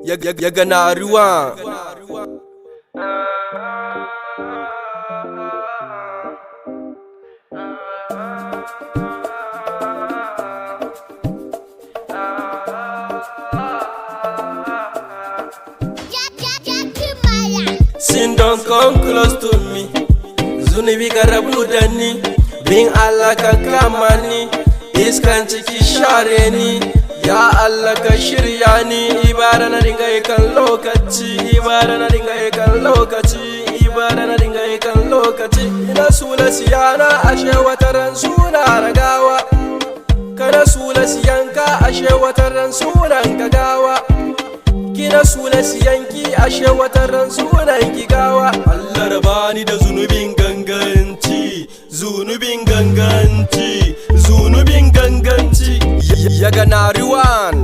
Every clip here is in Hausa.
Ya gana ruwa. Sin don't come close to me. Zunubi ka rabu da ni. Bin Allah ka kama ni. Iskan ciki share ni. Ya Allah ka shirya ni. Ibada na dinga yi kan lokaci. Ibada na dinga yi kan lokaci. Ibada na dinga yi kan lokaci. Ina sula siyana, ashe wataran suna ragawa. Kana sula siyanka, ashe wataran sunan ka gawa. Kina sula siyanki, ashe wataran sunan ki gawa. Allah raba ni da zunubin ganganci, zunubin ganganci, zunubin ganganci. Ya gana ruwan.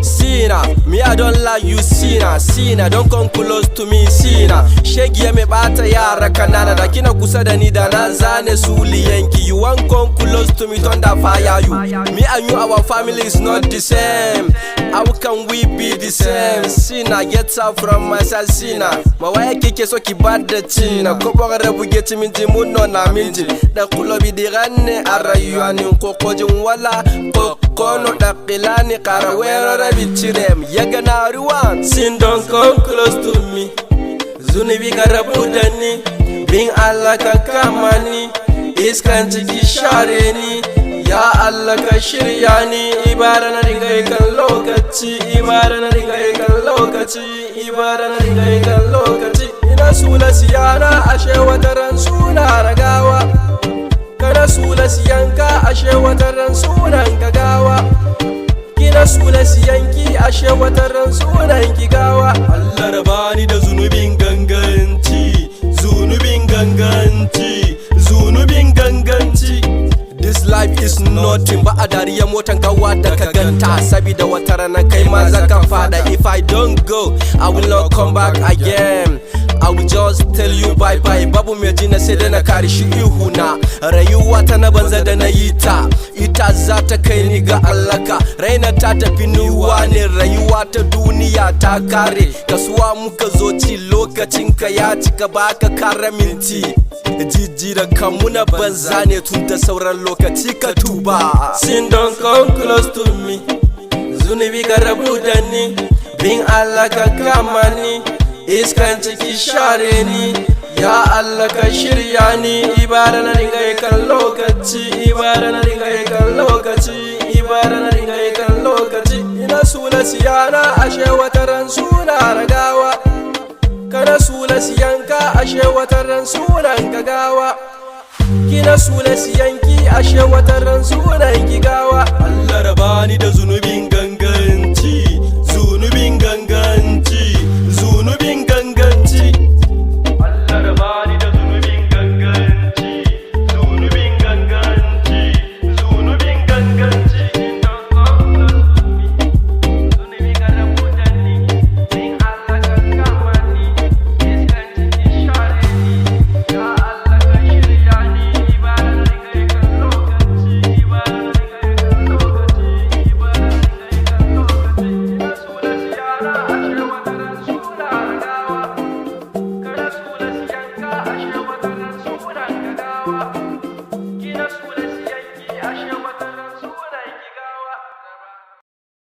Sina, me I don't like you, Sina, Sina, don't come close to me, Sina. Shegiya mai bata yara kanana, da kina kusa da ni da na zane suliyanki. You want come close to me, thunder fire you. Me and you, our family is not the same. How can we be the same? Sina, get out from my side, Sina. Ma waye kike so ki bada cina? Ko bogare buge ci minji muno na minji. Da kulobi diranne a rayuwa ni kokojin wala kono da qilani qarawero rabi cirem ya gana ruwan. Sin don't come close to me. Zunubi ka rabu da ni. Bin Allah ka kama ni. Iskan ciki share ni. Ya Allah ka shirya ni. Ibada na dinga yi kan lokaci. Ibada na dinga yi kan lokaci. Ibada na dinga yi kan lokaci. Ina sula siyana, ashe wataran suna ragawa. Kana sula siyanka, ashe wataran sunan ka gawa. Kina sula siyanki, ashe wataran sunan ki gawa. Allah raba ni da zunubin ganganci, zunubin ganganci, zunubin ganganci. This life is nothing ba a dariya motan gawa da ka ganta, sabida wata rana kai ma za ka fada. If I don't go, I will not come back again. I will just tell you bye bye. Babu mai jina sai da na kare shi ihu na. Rayuwa ta na banza da na yi ta, ita za ta kai ni ga allaka. Raina ta tafi nuwa ne, rayuwa ta duniya ta kare. Kasuwa muka zo ci, lokacin ka ya cika, baka kara minti. Jijji da kamuna banza ne, tun da sauran lokaci ka tuba. Sin don't come close to me. Zunubi ka rabu da ni. Bin Allah ka kama ni. Iskan ciki share ni. Ya Allah ka shirya ni. Ibada na dinga yi kan lokaci. Ibada na dinga yi kan lokaci. Ibada na dinga yi kan lokaci. Ina sula siyana, ashe wataran suna ragawa. Kana sula siyanka, ashe wataran sunan ka gawa. Kina sula siyanki, ashe wataran sunan ki gawa. Allah raba ni da zunubin gangan